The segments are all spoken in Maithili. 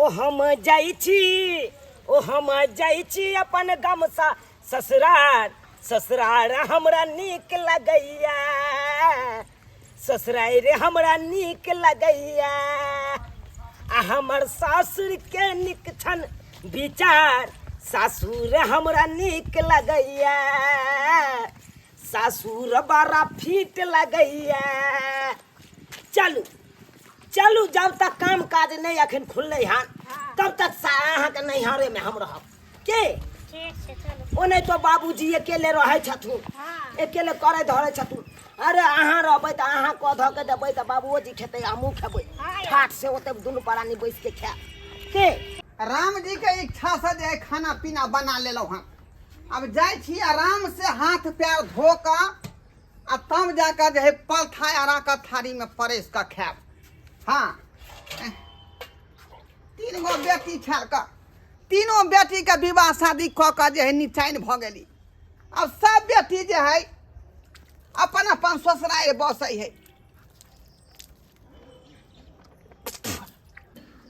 ओ हम जाइ छी, ओ हम जाइ छी अपन गामसँ ससुरार, ससुरार हमरा नीक लगैया, ससुरार हमरा नीक लगैया। आ हमर सासुरके नीक छन विचार, सासुर हमरा नीक लगैया, सासुर बड़ा फीट लगैया। चलू चलू, जब तक काम काज नहीं अखन खुलले हन तब तक अहाँके नैहरे में हम रहब के। ठीक छै, चलू। ओ नहीं तो बाबूजी अकेले रहै छथुन, अकेले करै धरै छथुन। अरे अहाँ रहबै तऽ अहाँ कऽ धऽ के देबै तऽ बाबुओ जी खेतै, हमहूँ खेबै। ठाठ से ओते दुनू प्राणी बैस के खायब के। राम जी के इच्छा से जे खाना पीना बना लेलहुँ हन, अब जाइ छी आराम से हाथ पैर धो कऽ आ तब जाकऽ जे है पलथा अरा कऽ थारी में परसि कऽ खायब। हाँ, 3 गो बेटी छल कऽ, तीनों बेटी के विवाह शादी कऽ कऽ जे है निचाइन भऽ गेली। अब सब बेटी जे है अपन अपन ससुरारि बसै है,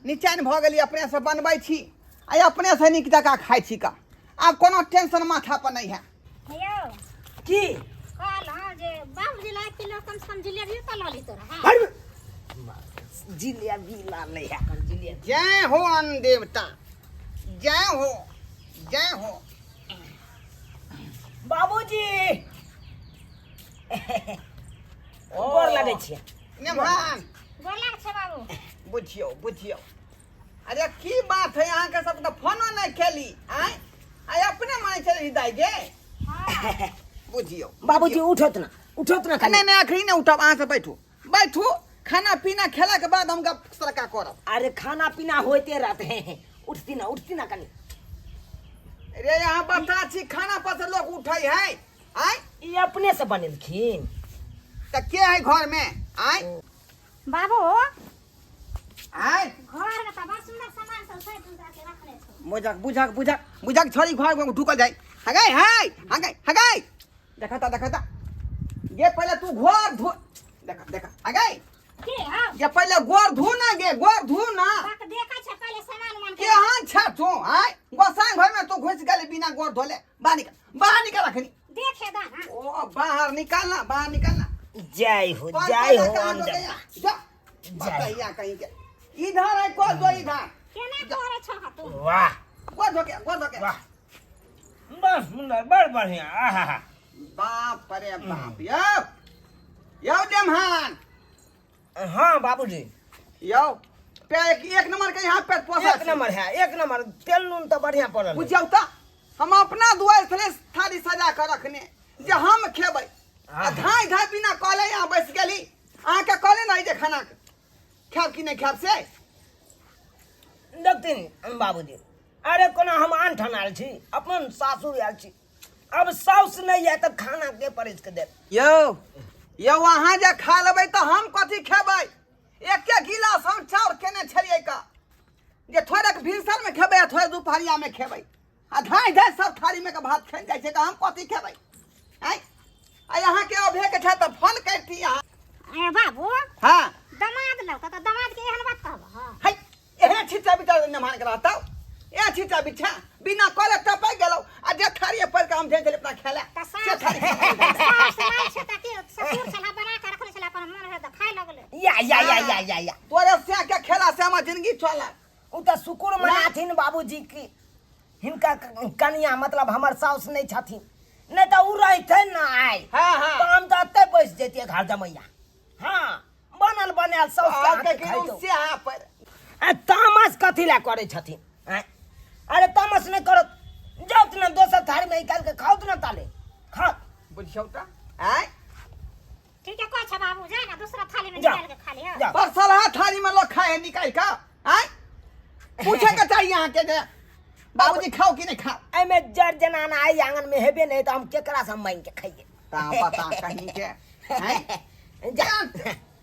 निचाइन भऽ गेली। अपने से बनबै छी आ अपने से नीक जकाँ खाइ छी कऽ, आब कोनो टेंशन माथा पर नहीं है। यौ। की? कहलहुँ जे बाबूजी ला 1 किलो कम से कम जिलेबी तऽ लऽ लीतो रहए। हट! जिलेबी ला लै है कन जिलेबी। जय हो अन्न देवता, जय हो, जय हो। बाबूजी गोर लगै छियै। नेभान। गोर लागै छै बाबू। बुझियौ बुझियौ, अरे की बात है, अहाँके सब तऽ फोनो नहि केली। आँय आइ अपने मानै छली दाइ गे। हाँ। बुझियौ बाबूजी, उठत ना, उठत ना खाली। नहीं नहीं, अखनी नहीं उठब, अहाँ से बैठू बैठू, खाना पीना खेला के बाद हम गप सरका करब। अरे खाना पीना होते रहते हैं, उठती ना, उठती ना कनी। रे यहाँ बता छी, खाना पर से लोग उठे है। आँय ई अपने से बनेलखिन। तऽ के है घर में? आँय बाबू। आँय घर में तऽ बड़ सुंदर सामान सब छै, तू जाके रखने छौ। बुझक बुझक बुझक बुझक, छोरी घर में ढुकल जाय। हगाय हाय हगाय हगाय, देखता देखता गे, पहले तू घर धो, देखा देखा हगाय। के हाँ? ये पहले गोर धो ना गे, गोर धो ना। बाक देखा छै पहले सामान उमान के हाँ छा तू। आय गोसाई घर में तू घुस गेली बिना गोर धोले, बाहर निकल, बाहर निकल अखनी। देखे दा ना। ओ बाहर निकालना, बाहर निकालना। जय हो, कौन जय कौन हो कहाँ अंदर। गया? जा। जय। बताइया कहीं के इधर है, कौन दो इधर। केना करे छह तू? वाह। गोर धो के, गोर धो के। वाह, बड़ सुंदर, बड़ बढ़िया। आहा। बाप रे बाप, यौ यौ देमहान। हाँ बाबूजी। यौ पे एक नंबर के यहाँ पे पोसा एक नंबर है, एक नंबर। तेल नून तो बढ़िया पड़ल है। बुझियौ तऽ हम अपना दुआरि छलै थाली सजा कऽ रखने जे हम खेबै, आ धाँइ धाँइ बिना कहले यहाँ बैस गेली। अहाँके कहले नहि जे खाना खायब कि नहि खायब से। देखथिन बाबूजी, अरे कोना हम आन ठान आयल छी, अपन सासुर आयल छी, अब साउस नहीं है तऽ खाना के परसि के देब? यौ यौ, अहाँ जे खा लेबै तऽ हम कथी खेबै? एके गिलास हम चाउर केने छलियै का जे थोड़ेक भिनसरमे खेबै आ थोड़े दुपहरियामे खेबै, आ धाँइ धाँइ सब थारीमे के भात खानि जाइ छै, तऽ हम कथी खेबै? आँय, आ अहाँके अभे के छै तऽ फोन करती अहाँ। ए बाबू। हाँ। दमाद लग तऽ दमाद के एहन बात कहब? हाँ। है, एहन छिच्चा बिचा नमान के रहतौ, ए छिच्चा बिछा बिना कहले टपै गेलौ, आ जे थारी पर के हम भेज देली अपना खेला तऽ से सास थारी खेला। सास नहि छै तऽ के ससुर छला बना के रखने छला, अपन मन भेल तऽ खाय लगलै। या या या या या या। तोरे से के खेला से हमर जिंदगी चलल। ओ तऽ शुक्र मनाथिन बाबूजी की हिनका कनिया मतलब हमर साउस नहीं छथिन, नहीं तऽ उ रहिथे ना आइ। हाँ, हाँ। तऽ हम तऽ एतै बैस जैतियै घर जमैया। हाँ, बनल बनायल साउस के आब हाथे के खाइतौ। से अहाँ पर। आ तामस कथी लए करै छथिन? आँय? अरे तामस नहि करत, जाउ ने दोसर थारी में निकालि के खाउ ने, ताले खाउ। बुझियौ तऽ आँय। ठीक है, कहै छै बाबू, जा ना दूसरा थाली में जा। निकाल के खा लिअ। जा। पर सलाह थाली में लोग खाए है निकाल के? आँय, पूछे के चाहिए अहाँ के जे बाबूजी खाओ कि नहीं खाओ। एहिमे जर जनाना आइ आंगन में हेबे नहीं तऽ हम केकरा से मांगि के खाइए? ता पता कहीं के आँय? जा।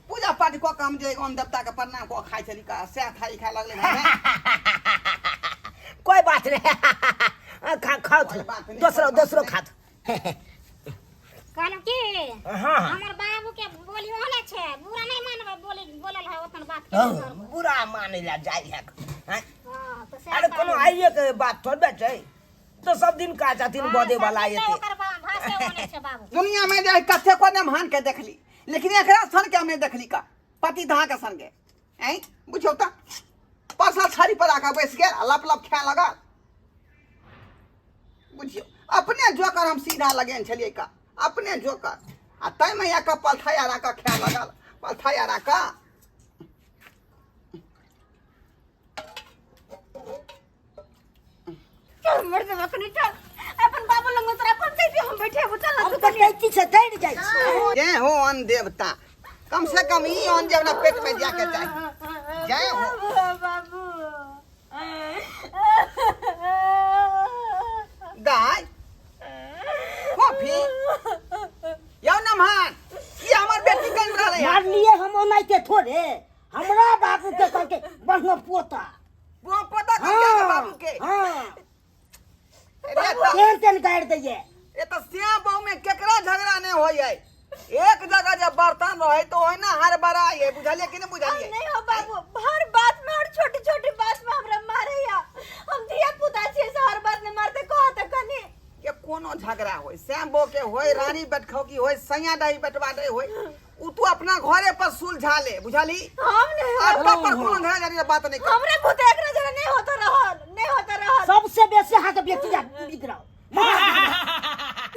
पूजा पाठ कऽ के हम जे अन्न देवता के प्रणाम कऽ खाइ छली का सएह थाली खाए लगलै भाई। कोई बात नहीं, खा खाओ। कोई बात नहीं, दोसरो कोई बात दोसरो नहीं। खात। कहलहुँ की, हाँ, हाँ। हमर बाबू के बोली ओहने छै, बुरा नहीं मानबै, बोली बोलल है ओतन बात के। हाँ, बुरा माने ला जाइ है। हाँ? आइए के बात थोड़बे छै तो सब दिन का छथिन बजे वाला एते ओकर भाषे ओने छै बाबू दुनिया में जे कते को नमहान के देखली लेकिन एकरा सन के हमने देखली का पति दहा के सन के ऐं बुझियौ त परसा छाड़ी पर आके बैस गेल आ लप लप खाए लगल बुझियौ अपने जोकर हम सीधा लगेन छलियै का अपने जोकर आ ताहिमे आके पलथाया राखऽ खाए लगल पलथाया राखऽ चल मर दे अखनी चल अपन बाबू लंग तोरा पंचायती हम बैठे हो चल ना हम तू तऽ कनी कैची से दौड़ जाइ छी जय हो अन्न देवता कम से कम ई अन्न जे अपना पेट में जाके चाही जय हो बाबू दाय कॉफी यौ नमहान की हमर बेटी कन रहलै हन मारलिए हम ओनाहिते थोड़े हमरा बाबू के कहलकै बढ़िया पोता वो पता कर के बाबू के हाँ अरे त तेन तेन गाड़ि दैये ए त श्याम बहु में केकरा झगड़ा नहीं होय है एक जगह जब बर्तन रहे तो ओहिना हड़बड़ाई है बुझलिए कि नहीं बुझलिए नहीं हो बाबू हर बात में और छोटी छोटी बात में हमरा मारे या हम धिया पुता छियै से हर बात में मारते कहत कनी के कोनो झगड़ा होय श्याम बहु के होय रानी बैठखौ की होय सैया दही बटवा दे होय उ तू अपना घरे पर सुलझा ले बुझली हम नहीं और तब पर कोनो झगड़ा झाड़ी बात नहीं कर हमरा भूत एकरा जरा नहीं होता रहल नहीं होता रहल सबसे बेसी अहाँके बेटी बिगड़ाओ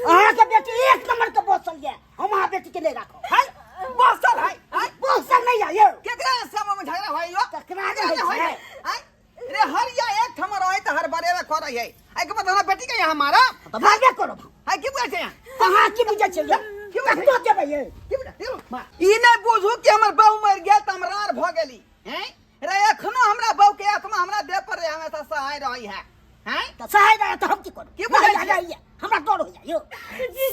अहाँके बेटी एक नंबर के बसल ये हम अहाँ बेटी के नहीं राखब हाय बसल हाय हाय बसल नहीं है यो केकरा श्याम में झगड़ा होय यो केकरा नहि होइ छै? हाय रे हरिया एक ठम रहे त हर बरेवे करे है आई के मतलब हमरा बेटी के यहाँ मारा तऽ मारबे करब हाय की बुझै छै यहाँ अहाँ की बुझै छियै यौ? की बुझै कतौ देबै यौ? की बुझै ई नहि बुझू कि हमर बहू मरि गेल तऽ हम रार भऽ गेली हैं रे एखनो हमरा बहू के आत्मा हमरा देह पर रहे हमेशा सहाय रही है हैं तऽ सहाय रहै तऽ हम की करू की बुझै नहि, छियै? नहि, हमरा डर होइया यौ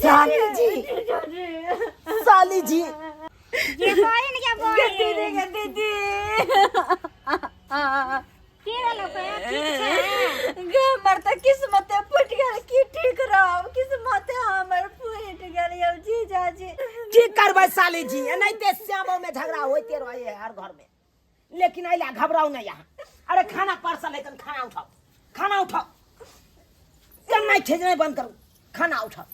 साली जी साली जी ये बहिन के बहिन दीदी के दीदी की भेलो के ठीक छै गे हमर तऽ किस्मते फूटि गेल की ठीक रहब किस्मते हमर फूटि गेल यौ जीजाजी की करबै साली जी एनाहिते श्यामो में झगड़ा होइते रहे है हर घर में लेकिन अइला घबराउ नहीं यहाँ अरे खाना पार्सल है तन खाना उठाओ खाना उठाओ कन्नाइ खेजनाइ बंद करू खाना उठाओ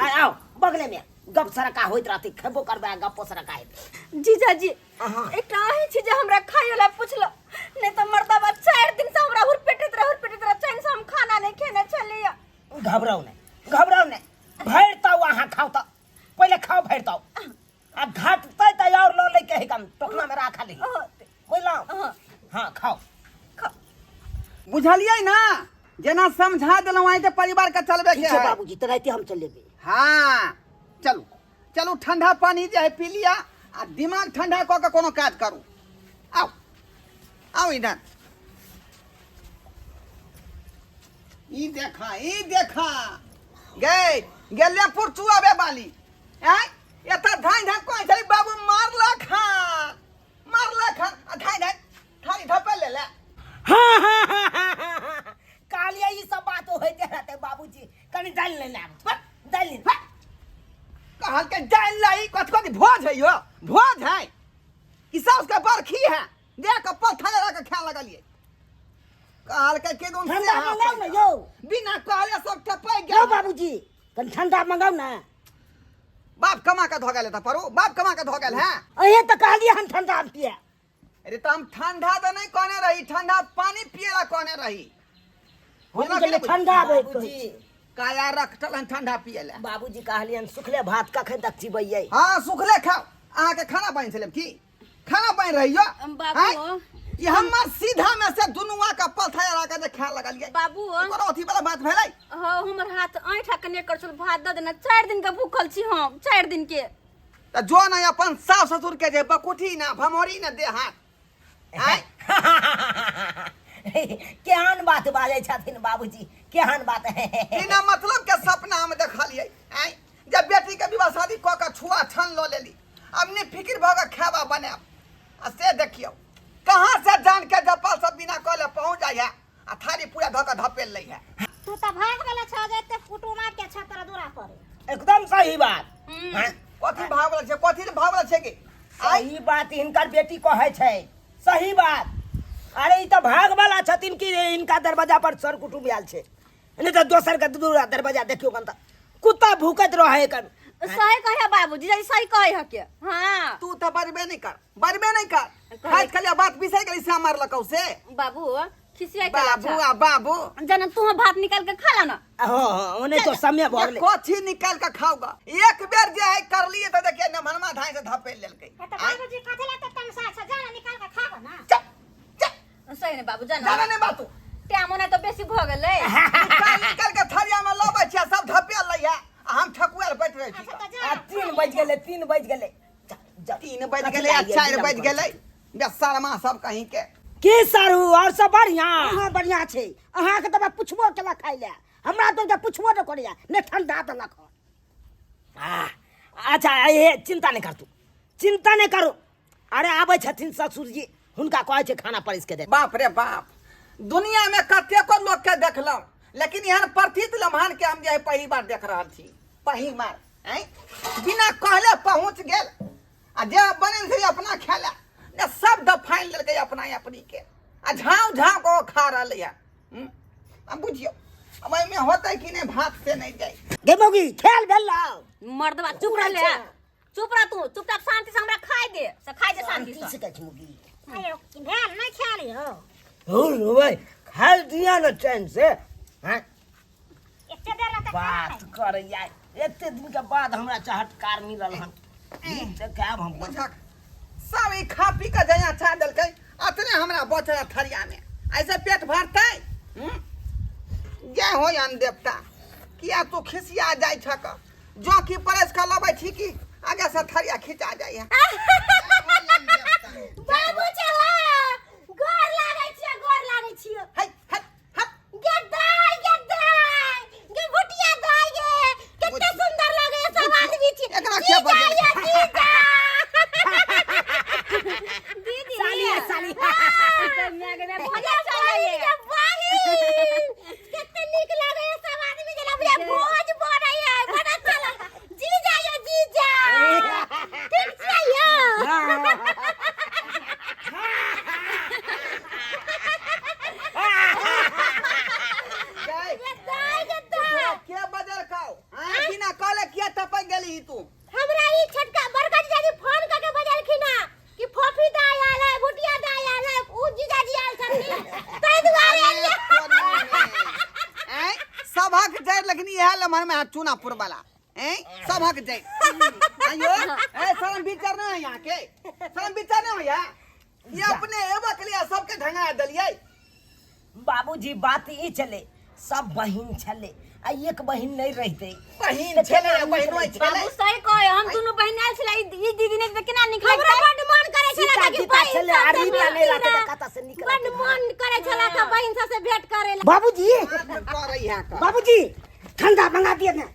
आ आओ बगले में गप सरका होइत रहतै खेबो करबै आ गप्पो सरका हेतै जीजाजी अहाँ। एकटा अहीं छी जे हमरा खाय वाला पुछलो नहीं तऽ मर्दाबा 4 दिन से हमरा हुरपेटैत रह हुरपेटैत रह चैन से हम खाना नहीं खेने छलियै घबराउ नहीं घबराउ नहीं भरि ताऊ अहाँ खाउ तऽ पहिले खाउ भरि ताऊ आ घटतै तऽ और लऽ लैके है कम टोकना में राखल है बुझलहुँ हाँ खाउ बुझलियै ना जेना समझा देलहुँ आइ के परिवार के चलबे ठीक के छै है बाबूजी तऽ राति हम चलेबै हाँ चलू चलू ठंडा पानी जे है पी लिया आ दिमाग ठंडा कऽ के कोनो काज करू आउ आउ इधर ई देखा ई देखा गए गेले पुरचुआबे बाली आँय एतऽ धाँइ धाँइ कहै छलै बाबू मारलक हन मारलक हन आ धाँइ धाँइ थारी धपे लेले कहलियै ई सब बात होइते रहतै बाबूजी कनि जानि लेने आब जानि लेने कहल के जानि लै कथी कथी भोज है यो भोज है कि साउस के बरखी है देख के पत्थर लगा के खाए लगलिए कहल के के दुन ठंडा मंगाउ ने यौ बिना कहले सब टपै यौ गेल बाबूजी कनि ठंडा मंगाउ ने बाप कमा के धो गेल तऽ परो बाप कमा के धो गेल है अहें तऽ कहलियै हम ठंडा पिए अरे तऽ हम ठंडा तऽ नहीं कहने रही ठंडा पानी पिए ला कहने रही हम बुझलक कहलियै कि ठंडा आबै बाबूजी काया रखतल हन ठंडा पिए ला बाबूजी कहलियन सुखले भात कखन तक चिबैयै हाँ सुखले खाओ अहाँके खाना बनि छलै की खाना बनि रही यो बाबू। आँय? ई हमर सीधा में से दुनुआ का पलथा लगा के जे खाए लगलियै बाबू कोनो अथी वाला बात भेलै हो हमर हाथ ऐठा के नहि कर छल भात दऽ देना 4 दिन के भूखल छी हम 4 दिन के तऽ जो ने अपन सास ससुर के जे बकुठी ना भमोरी ना दे हाथ आँय केहन बात बाजै छथिन बाबूजी केहन बात बिना मतलब के सपना हम देखलियै आँय जब बेटी के विवाह शादी कऽ के छुआ छन लऽ लेली अब ने फिक्र भऽ के खेबा बनायब आ से देखियौ कहाँ से जान के जपाल सब बिना कहले पहुँच जाइ है आ थारी पूरा धऽ के धपेल लै है तू तऽ भाग वाला छह जाते कुटुमा के छह तोरा दूरा पर एकदम सही बात हाँ? कथी भावल छै कथी ले भावल छै के सही बात हिनकर बेटी कहै छै सही बात अरे ई तऽ भाग वाला छथिन कि इनका दरवाजा पर सर कुटुम्ब आयल छै, नहीं तऽ दोसर के दूरा दरवाजा देखियौ कन तऽ कुत्ता भूकैत रहे कन। सही कहे बाबू, जीजाजी सही कहे हके। हाँ तू तऽ बजबे नहीं कर, बजबे नहीं कर। खाइत खाली बात बिसरि गेली से मारलकौ से। बाबू खिसिया के बाबू आ बाबू जना तू भात निकाल के खा ला ना। हाँ हाँ, ओने तो समय भऽ गेलै। कथी निकाल के खाओगा? एक बेर जे है करलिए तऽ देखिए नमनमा धाई से धपेल लेलकै। तऽ बाबूजी कथी ला तऽ तमसा छ, जाना निकाल के खाबो ना। चल चल सही ने बाबू, जाना जाना नहीं बातू। टाइम ओना तो बेसी भऽ गेलै। निकाल निकाल के थरिया में लबै छियै, सब धपेल लैया आ हम ठकुआल बैठ रहै छी। अच्छा तऽ जा। आ 3 बज गेलै, 3 बज गेलै। 3 बज गेलै आ 4 बज गेलै। बेसरमा सब कहीं के। की सारू और सब बढ़िया? हाँ बढ़िया छै। अहाँके तऽ पुछबो केलक खाइ लए, हमरा तो पुछबो नहि करैया, नहि ठंडा देलक। अच्छा ए चिंता नहीं कर, तू चिंता नहीं करू। अरे आबै छथिन ससुर जी, हुनका कहै छै खाना परसि के दे। बाप रे बाप, दुनिया में कतेको लोग के देखलहुँ, लेकिन एहन प्रतीत लम्हान के हम जे है पहली बार देख रहल छी। पहली बार आँय बिना कहले पहुँच गेल आ जे बनल छै अपना खेला ने सब दफाइन लेलकै अपना अपनी के आ झाँव झाँव के खा रहलै है। अब बुझियौ अब एहिमे होतै कि नहि भात से नहि जाइ। गे मौगी खेल भेल लाउ। मर्दबा चुप रह ले, चुप रह तू, चुपचाप शांति से हमरा खाइ दे, से खाइ दे शांति से। से कहै छी मौगी। आयो भेल नहि खेल यौ। हो रे खाइ दिया न चैन से। हाँ एते देर लगतै बात करैया, एते दिन के बाद हमरा चहटकार मिलल हन। तऽ हम बुझक सब ई खा पी के जया छा देलकै, अतने हमरा बचल थरिया में, ऐसे पेट भरतै? जय हो अन देवता, किया तू खिसिया जाइ छक? जो की परस के लबै छी कि आगे से थरिया खिंचा जाइ है। बाबू चला गोर लागै छियै, गोर लागै छियै। है है है गे दाइ, गे दाइ, गे भुटिया दाइ गे, कते सुंदर लगे सब आदमी छी। एकरा के बजल? जीजा। दीदी साली है, साली। भैया चले गे बहिन, कते नीक लगे सब आदमी, जेना बुझाय भोज बनै है, बड़ा अच्छा लगे। जीजा यो जीजा, ठीक छियै यो? जय। गे दाइ, गे दाइ। के बजल खाओ? हाँ बिना कहले किया टपक गेली तू? हमरा ई छोटका बड़का जीजाजी फोन करके बजलखिन हँ कि फोफी दाइ आयल है, भुटिया दाइ आयल है, उ जीजाजी आयल छथिन, ताहि दुआरे एलियै। आँय सभक जड़ लेकिन इएह लम्हर में चूनापुर वाला ऐं सभक जड़। आइयो ए शर्म विचार नहीं है यहाँ के, शर्म विचार नहीं है ये अपने एबा के लिए सबके ढंगा देलियै। बाबूजी बात ई छलै, सब बहिन छलै आ एक बहिन नहीं रहते। बहिन छलै बहिनो छलै। बाबू सही कहे, हम दुनू बहिन आयल छलै, ई दीदी ने तऽ केना निकलै? हमरा बड्ड मन करै छलै सीता कि गीता बहिन छलै, आ सबसे रीता भेंट नहि रहतै करै। तऽ कतऽ से निकलतै? बड्ड मन करै छलै कि बहिन सबसे भेंट करै ला। बाबूजी करै है का? बाबूजी ठंडा मंगा दिए ने।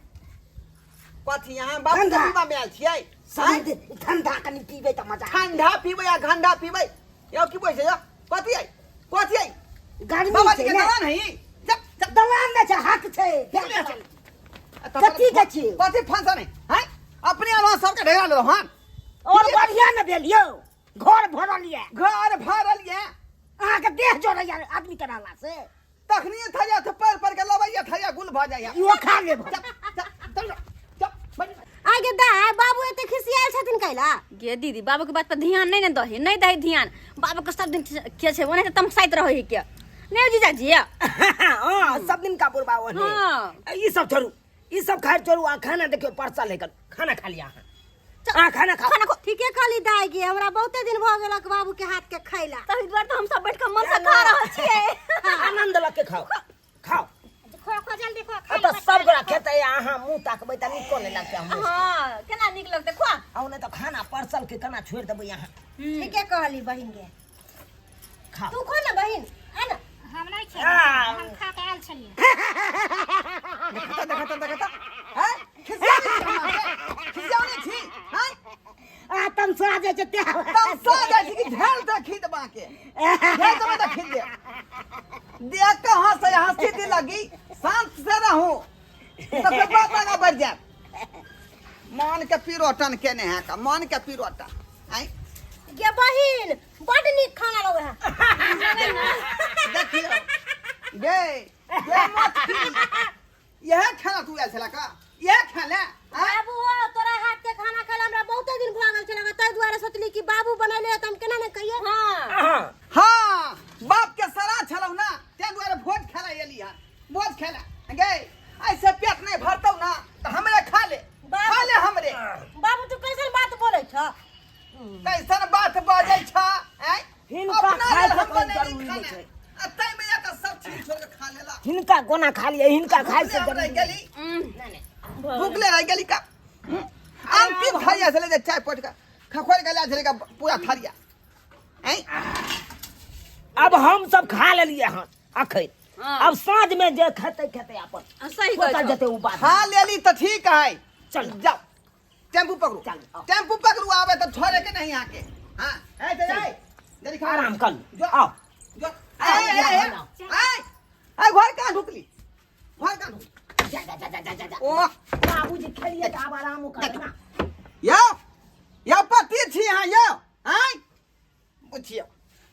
कथी यहाँ बाबू ठंडा। पीबा में आयल छियै? सब ठंडा कनि पीबै तऽ मजा। ठंडा पीबै आ घंडा पीबै यौ की बोलै छै यौ? कथी है कथी है? गर्मी बाबा जी छै के ने। दलान है ई। जब जब दलान नहि छै, हक छै। कथी के छी? कथी फंक्शन है? हैं अपने अलावा सबके ढेरा लेलहुँ हन। और बढ़िया ने भेल यौ, घर भरल यऽ। घर भरल यऽ। अहाँके देह जोड़ैया आदमी के रहला से। तखनी थरिया से पैर पर के लबैया थरिया गुल भऽ जाइया। इहो खा लेब। चप चप चप चप। आगे दाइ, बाबू एते खिसियाल छथिन कैला? गे दीदी, बाबू के बात पर ध्यान नहीं ने दही, नहीं दही ध्यान। बाबू के सब दिन के छै, ओनाहिते तमसाइत रहै के नहीं जीजाजी? हाँ सब दिन का बुढ़बा ओहने। हाँ। ई सब छोड़ू, ई सब खाइ छोड़ू। आ खाना देखियौ परसल है, खाना खा लिया अहाँ। अहाँ खाना खाओ। खाना खो। ठीके कहली दाइ गे, हमरा बहुते दिन भऽ गेलक बाबू के हाथ के खैला। तहि दुआरे तऽ हम सब बैठ के मन से खा रहल छियै। आनंद लऽ के खाओ, खाओ। खो खो जल्दी खो, आ तऽ सब गोरा खेतै आ अहाँ मुँह ताकबै तऽ नीको नहि लगतै हमरो। हाँ केना नीक लगतै खुआ। आ नहि तऽ खाना परसल के केना छोड़ि देबै अहाँ? ठीके कहली बहिन गे। खाओ। तू खो ना बहिन, आ ना। हम नहीं खेबै, हम खा के आयल छलियै। देखता देखता देखता हैं खिसिया नहीं छी हमरा से? खिसिया नहीं छी हैं? आ तमसा जाइ छै तें। तमसा जाइ छी कि ढेल दे खीद बाके ढेल देबै तऽ खीद दे। देख के हंस हंसी दी लगी, शांत से रहू तो फिर बात आगा बढ़ जाए। मन के पिरोटन केने है का, मन के पिरोटन। आँय गे बहिन, बड नीक खाना लगै है। देखियो गे गे मत यह खाना तू आयल छला का यह खाना बाबू हो, तोरा हाथ के खाना खाला हमरा बहुते दिन भऽ गेल छलै, ताहि दुआरे सोचली कि बाबू बनैले तऽ हम केना नहि कहियै। हाँ। हाँ, बाप के सरा छलौ ना, ताहि दुआरे भोज खेला एली हन, भोज खेला गे। ऐसे पेट नहीं भरतौ ना तऽ हमरे खा ले, खा ले हमरे। बाबू तू कैसन बात बोलै छ? कैसन बात बाजै छ? आँय? हिनका अपना खाय लेल के हम कोई बनेली जरूरी खाना। नहि छै। आ ताहिमे एकर सब चीज छोड़ के खा लेला। हिनका कोना खा लियै, हिनका खाय से भूखले हम रहि जरूरी गेली, नहि। भूखले रहि गेली का। अंतिम थारिया छलै जे चाय पट के खखोरि के लए छलै का पूरा थारिया। आँय? अब हम सब खा लेलियै हन अखन। हाँ। अब साँझ में जे खेतै खेतै अपन। सही कहै सोचल छौ। जेतै ओ बात। खा लेली तऽ ठीक है। चल। जाओ टेम्पू पकड़ू। चल, आओ। टेम्पू पकड़ू, आवे तो छोड़े के नहीं आके। हाँ ए चल ए जल्दी खा, आराम कर लो। जो आओ। जो ए ए ए ए ए घर कहाँ ढुकली, घर कहाँ ढुकली? जा जा जा जा जा जा। ओ बाबूजी खेलिए तऽ आब आराम कर ना। यो यो पति छी यहाँ यो। आय बुझियो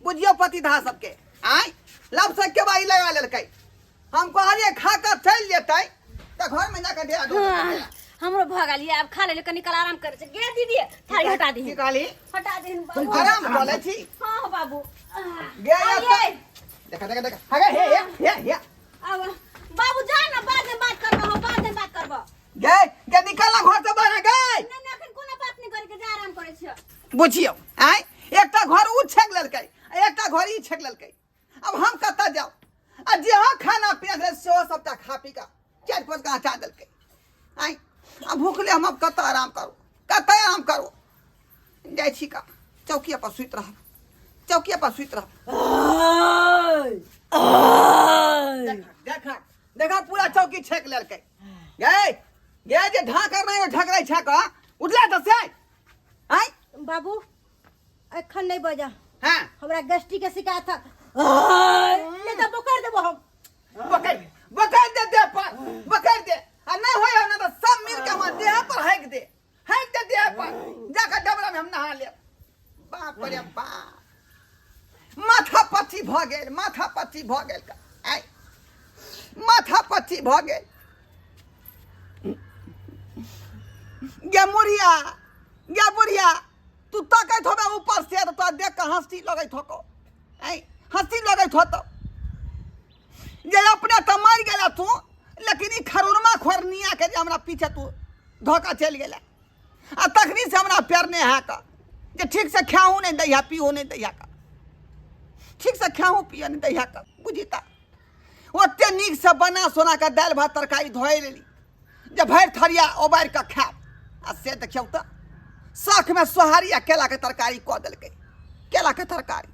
बुझियो पति धा सबके। आय लब से के बाई लगा लेलकै। हम कहलिए खा के चल जेतै तऽ घर में जाके डेरा डोल देतै। हमरो भऽ गेल, आब खा लेली, कनी काल आराम करै छै। गे दीदी, थारी हटा की दीही। कहली? हटा दीही बाबू। आराम कऽ लै छी। हाँ बाबू। गे या आइए। देखा देखा देखा हगे हे हे हे हे। आब बाबू जा ना, बाद में बात करबो, हम बाद में बात करबो। गे गे निकल ना घर से बाहर गे। नहीं नहीं, अखन कोनो बात नहीं करे के, जा आराम करै छियै। बुझियौ आँय, एकटा घर उ छेक लेलकै, एकटा घर ई छेक लेलकै। अब हम कतऽ जाउ? आ जेहो खाना पीना छलै सेहो सबटा खा पी कऽ चारि पाँच कऽ हटा देलकै। आँय, आ भूखले हम अब कतऽ आराम करू, कतऽ आराम करू? जाइ छी का चौकिया पर सुति रहब, चौकिया पर सुति रहब। देखा देखा देखा पूरा चौकी छेक लेलकै। गे गे जे ढाकर नहि ढकरै छेक, उठले तऽ से। आँय बाबू एखन नहीं बजा। हाँ। हमरा गैस्ट्रिक के शिकायत है। नहीं तो बोकर देबो हम। बकैर बकैर दे देह पर, बकैर दे। आ नहीं होय हो ना तो सब मिल के हमरा देह पर हैक दे, हैक दे देह पर, जाकर डबरा में हम नहा लेब। बाप रे बाप, माथा पच्ची भ गेल, माथा पच्ची भ गेल का। आय माथा पच्ची भ गेल। गे मुड़िया, गे बुढ़िया, तू तकैत होबे ऊपर से तऽ तोरा देख कऽ हँसी लगैत होतो। आँय, हँसी लगैत होतो जे अपने तऽ मरि गेला तू, लेकिन ई खरुरमा खोरनिया के जे हमरा पीछे तू धोखा चलि गेला। आ तखनी से हमरा पेरने है कऽ जे ठीक से खाहू नहि दैहा, पीहू नहि दैहा कऽ, ठीक से खाहू पिए नहि दैहा कऽ। बुझी तऽ ओते नीक से बना सोना कऽ दालि भात तरकारी धोए लेली जे भरि थरिया उबारि कऽ खायब, आ से देखियौ तऽ शौखमे सोहारी आ केलाके तरकारी कऽ देलकै, केलाके तरकारी।